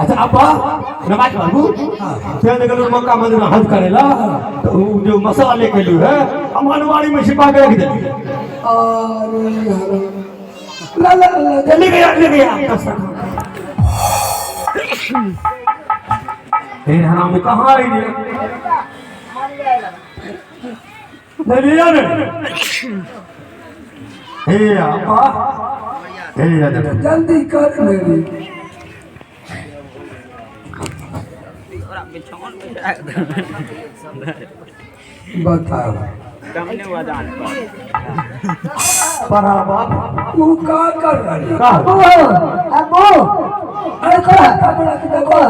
अच्छा अब्बा नमाज पढ़बू चल निकलू मक्का मदीना हज करेला तो उ जो मसाला लेके लियो है हम अलमारी में छिपा के रख देली। अरे हराम। ला ला ला ला। ले गया ले गया। हे हरामी कहाँ आई रे? नहीं लिया रे। हे अब्बा हे याद जल्दी कर मेरी। बताओ पढ़ा बाप तू का कर रही? का अबू अबू अरे कपड़ा के देखो।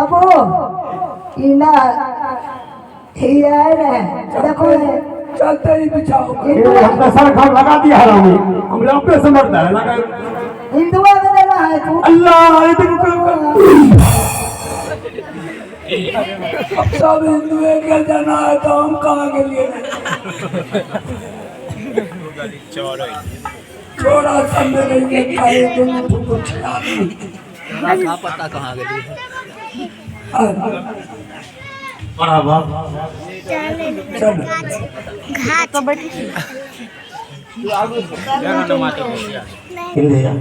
अबू इना here है देखो। चलते ही बिछाओ। ए, हमने सर खान लगा दिया हरामी, हम लोग अपने समझता है लगा। हिंदुआ में देना है तू। अल्लाह ये देखो। सब हिंदुए के जाना है तो हम कहाँ के लिए? छोड़ा सब मेरे के खाए दोनों को छिड़ा दी। पता कहाँ गेली? पढ़ा बाप। चल। इंदिरा।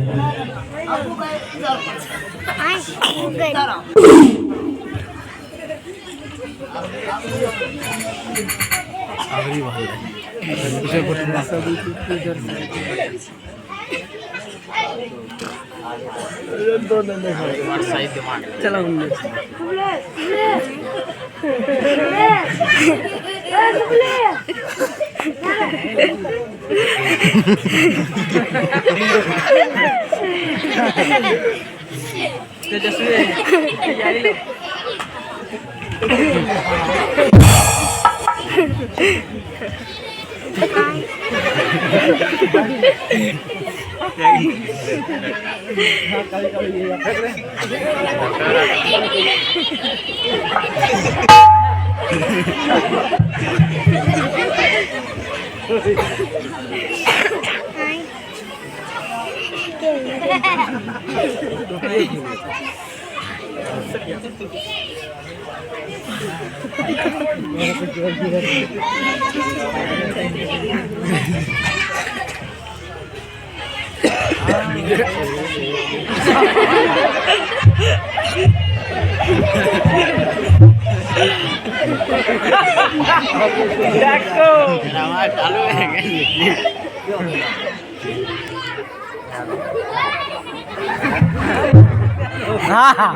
हाँ हाँ,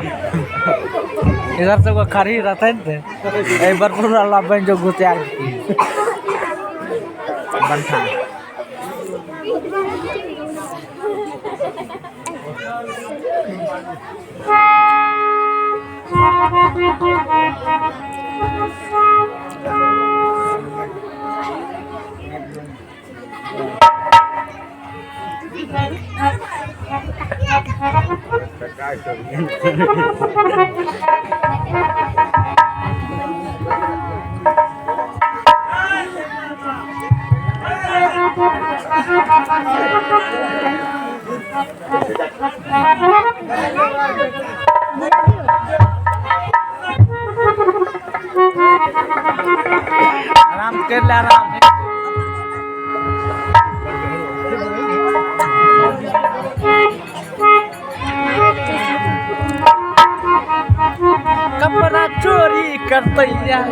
इधर से वो खड़ी रहते थे, एक बार पूरा ला बन जो घुसिया बनठा। आराम कर ले आराम। कपड़ा चोरी करते यार।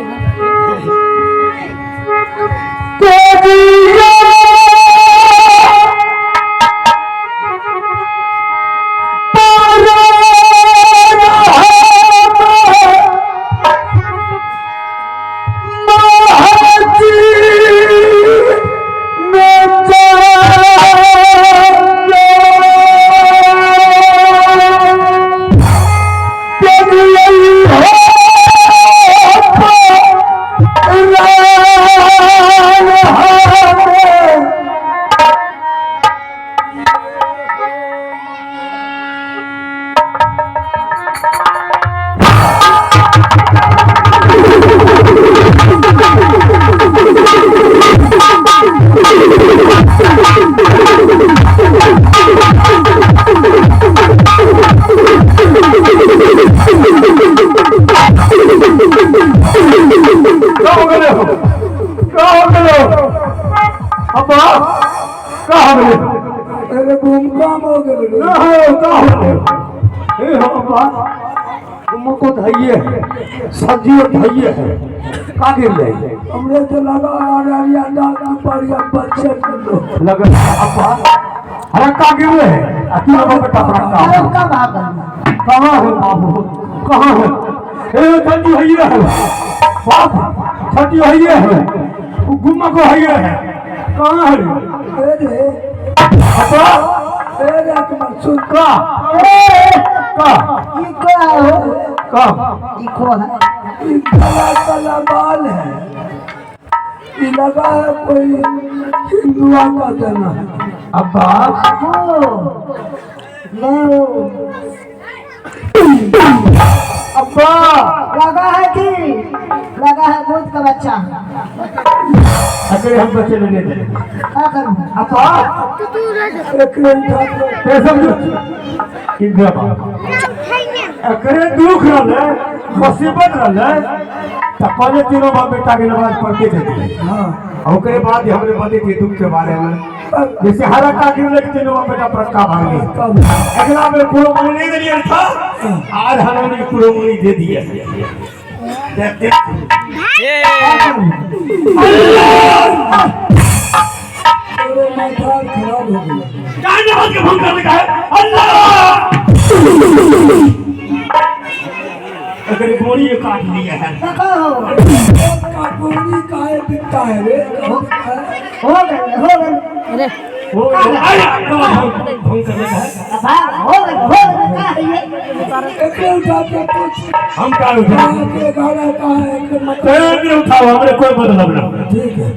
अब्बा को धइए है, सब्जी और धइए है, का गिर ले हमरे तो लगा अररिया डाक पर या बच्चे के दो। लगन अब्बा अरे का गिर ले है आ तू बाबा बेटा अरे का कब भागल? कहाँ है बाबू, कहाँ है? ए सब्जी हइए है बाप, सब्जी हइए है, गुम्मा को हइए है, कहाँ है? ए रे अब्बा ए रे अकबर सुन। का का ई को है हो? का ई को है? ई काला काला बाल है, ई लगा है कोई हिंदुआ का देना है। अब्बा अबू ले ओ। अब्बा लगा है कि लगा है भूत का बच्चा। अगर हम बच्चे लेने दे क्या करूं? अब्बा एक उठा के ते समझो इंदिरा बाबा एकरे दुख रहले, मुसीबत रहले, त पहले तीनों बाप बेटा के नमाज पढ़ते थे। हाँ और ओकरे बाद हमने बते थे दुख के बारे में, जैसे हरा का गिरले के तीनों बाप बेटा प्रक्का भाग गए। कब अगला में पूरा मुनि नहीं दिए था, आज हमने पूरा मुनि दे दिए। देख देख तेरे माथा खराब हो गया। क्या नमाज के भंग करने का है अल्लाह। अगर गोली ये काट लिया है। देखो काटोरी काहे बिकता है रे? हो गए हो गए। वो अरे भंग करने का है। भाग हो गए हो गए। का है ये? एक उठा के पूछ हम का उठा कहाँ के घर है, कहाँ है के मतलब। तेरे उठाओ, हमरे कोई मतलब ना। ठीक है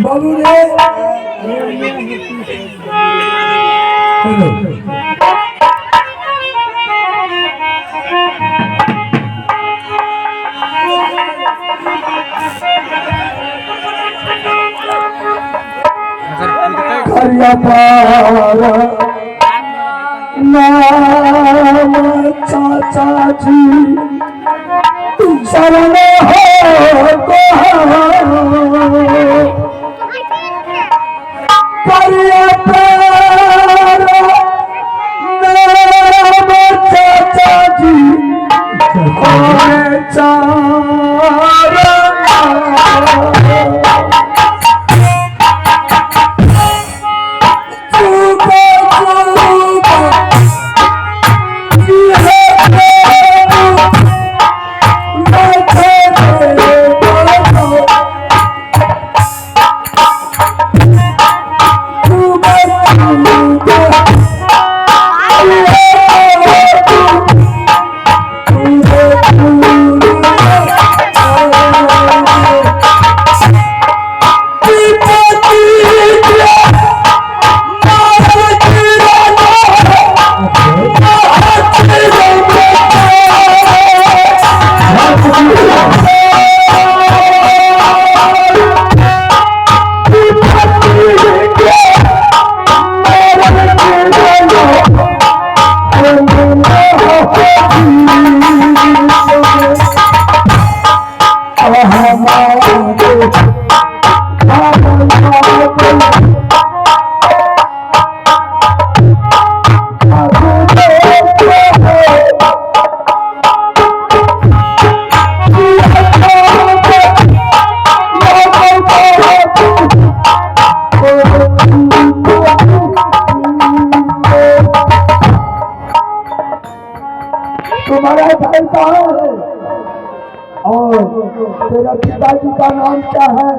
बाबू रे। हेलो करिया पार नाम चाचा जी शरण हो करिया पार नाम चाचा जी और चार तुम्हारा भाई कहाँ है और तेरा पिताजी का नाम क्या है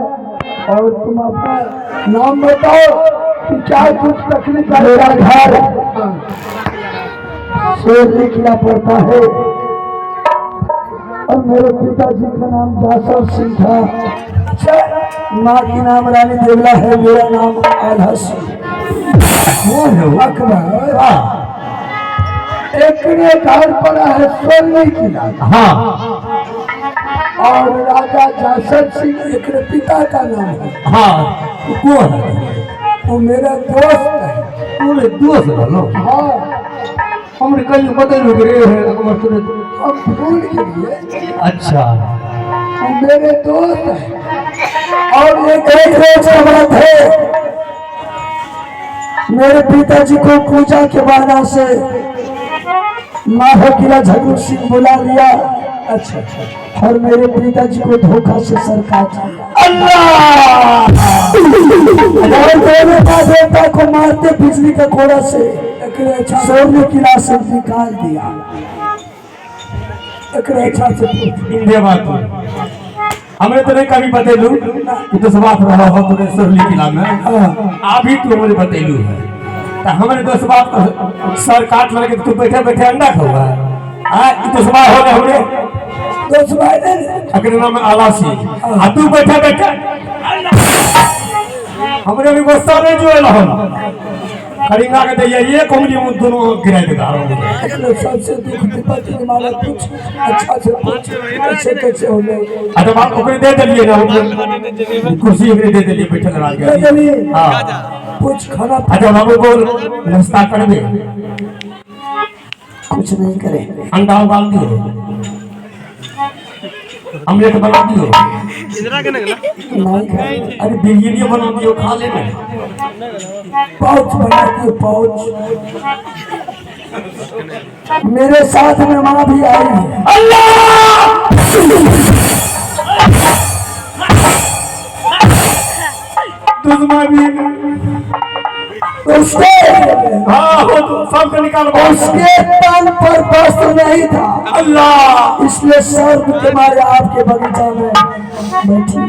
और तुम अपना नाम बताओ कि क्या कुछ तकलीफ है। मेरा घर शेर किला पड़ता है और मेरे पिताजी का नाम जासर सिंह था, माँ की नाम रानी देवला है, मेरा नाम आल्हा सिंह। कौन है वो? अकबर एक ने घर पड़ा है सोलह किला। हाँ और राजा जासर सिंह एक पिता का नाम है। हाँ कौन है? वो मेरा दोस्त है। तोरे दोस्त रहलो? हाँ। हमरे कहीं बदल रे है अकबर तोरे। हम भूल गए। अच्छा वो मेरे दोस्त है। और एक एक रोज का बात है, मेरे पिताजी को पूजा के बहाना से माधव किला झगरू सिंह बुला लिया। अच्छा अच्छा। और मेरे पिताजी को धोखा से सर काट लिया। अल्लाह। और दोनों माँ देवता को मारते बिजली का कोड़ा से सौर्य किला से निकाल दिया। एकरे अच्छा से पूछ। इंदे बात हमरे तो नहीं कभी बतेलू कि तो बात रहा हो तो सोरली किला में। अभी तू हमरे बतेलू है तो हमरे दोस्त बाप सर काट लगे तू बैठे बैठे अंडा खावा। हां ई तो बात हो हमरे दोस्त भाई ने अगर नाम आलासी आ तू बैठे बैठे हमरे भी गुस्सा नहीं जो है हम करिंगा के दैया ये कोमली मुंह दोनों गिरा दे अपने सबसे दुख विपत्ति के मारे पूछ, अच्छा से पूछ, कैसे कैसे हो गए। अच्छा बाप ओकरे दे देलिए ना, कुर्सी ओकरे दे देलिए बैठल राज दे के। देलिए। हां पूछ खाना। अच्छा बाबू बोल नाश्ता कर दे। कुछ नहीं करे। अंडा उबाल दियो, ऑमलेट बना दियो। नहीं खाए। अरे बिरयानी बना दियो खा लेना। पाउच बना दियो पाउच। मेरे साथ में माँ भी आई है। अल्लाह। तुझ माँ भी उसके हाँ हो तो सबको निकाल। उसके तन पर वस्त्र नहीं था। अल्लाह। इसलिए सर्प के मारे आपके बगीचा में बैठी।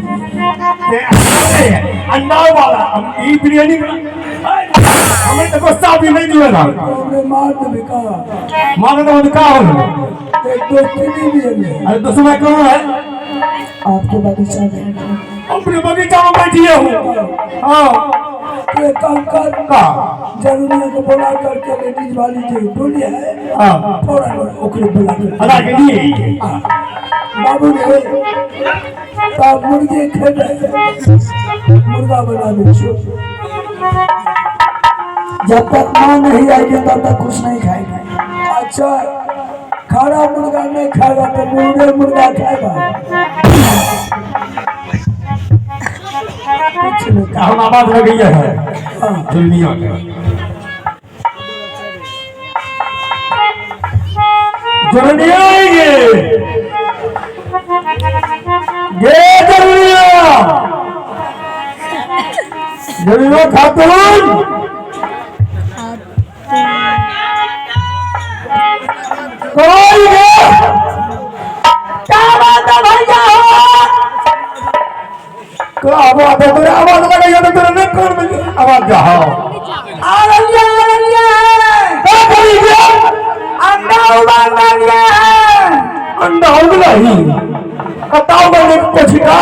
अंडा वाला ई बिरयानी हमें तो गुस्सा भी नहीं दिया ना। हमने मार दे का मारे तो का हो। एक दोस्ती नहीं भी है। अरे दोस्त मैं कौन है? आपके बगीचा में अपने बगीचा में बैठी हूँ। हाँ तो एक काम कर का जरूरी को बुला करके लेडीज वाली जो डोली है हाँ थोड़ा ओकरे बुला कर अदा के लिए बाबू रे तब मुर्गे खेल मुर्गा बना दे। जब तक माँ नहीं आएगी तब तक कुछ नहीं खाएंगे। अच्छा खाना मुर्गा नहीं खाएगा तो मुर्गे मुर्गा खाएगा। कुछ नहीं। हम आवाज लगी है दुनिया के जरूरी आएंगे ये जरूरिया जरूरिया खातून कोई क्या बात है भैया हो? को आवाज है तेरे आवाज लगा ये तो तेरे नहीं कौन में आवाज जा हो आ रही है, आ रही है। का करी गया? अंडा उबाल रही है। अंडा उबला ही कताव बने कुछ का।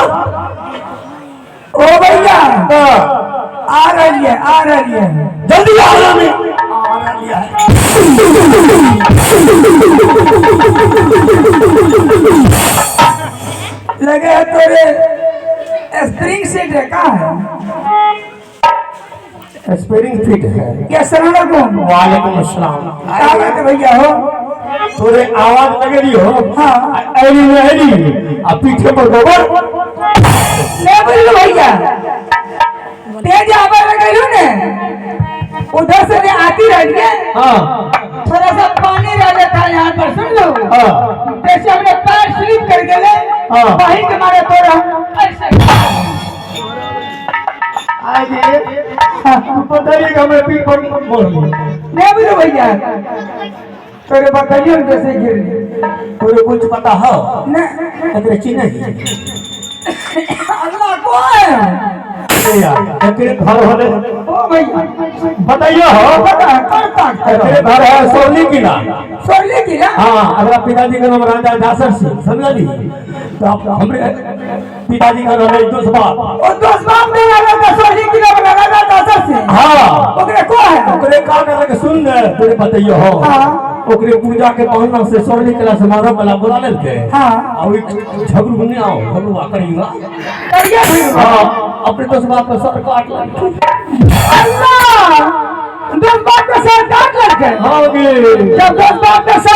ओ भैया हाँ, आ रही है, आ रही है। जल्दी आ रहा मैं आ रही है। लगे है तोरे स्प्रिंग सेट है का है? स्पेयरिंग फिट है। क्या सलाम अलैकुम। वालेकुम अस्सलाम। क्या बात है भैया हो? तोरे आवाज लगे रही हो। हाँ। ऐली में ऐली आ पीछे पर गोबर ले बोलो भैया तेज आवाज लगे ने उधर से ले आती रही है। हाँ थोड़ा सा पानी रह जाता है यहाँ पर सुन लो। हाँ जैसे हमने पैर स्लिप कर गए हाँ। वही तुम्हारे तोड़ा ऐसे आगे तू पता नहीं कि हमें पीठ पर बोल नहीं बोलो भैया तोरे बताइए जैसे गिर तोरे कुछ पता हो न एकरे चिन्ह अगला कौन है? एकरे घर होले ओ भैया बताइए हो बता कौन काट एकरे घर है सोली किला। सोली किला। हाँ अगला पिताजी का नाम राजा दासर सिंह समझ ली। तो आप हमरे पिताजी का नाम है दोस्त बाप। ओ दोस्त बाप ने राजा सोली किला बना राजा दासर सिंह। हाँ ओकरे को है? ओकरे का करे सुन ले तोरे बताइए हो। हाँ। ओकरे पूजा के पहना से सोली किला से मारो वाला बुला लेते। हाँ। और झगड़ू नहीं आओ झगड़ू करिएगा करिए भैया। हाँ अपने दोस्त बाप का सर काट लग। अल्लाह दोस्त बाप का सर काट लग गए। हाँ जब दोस्त बाप का सर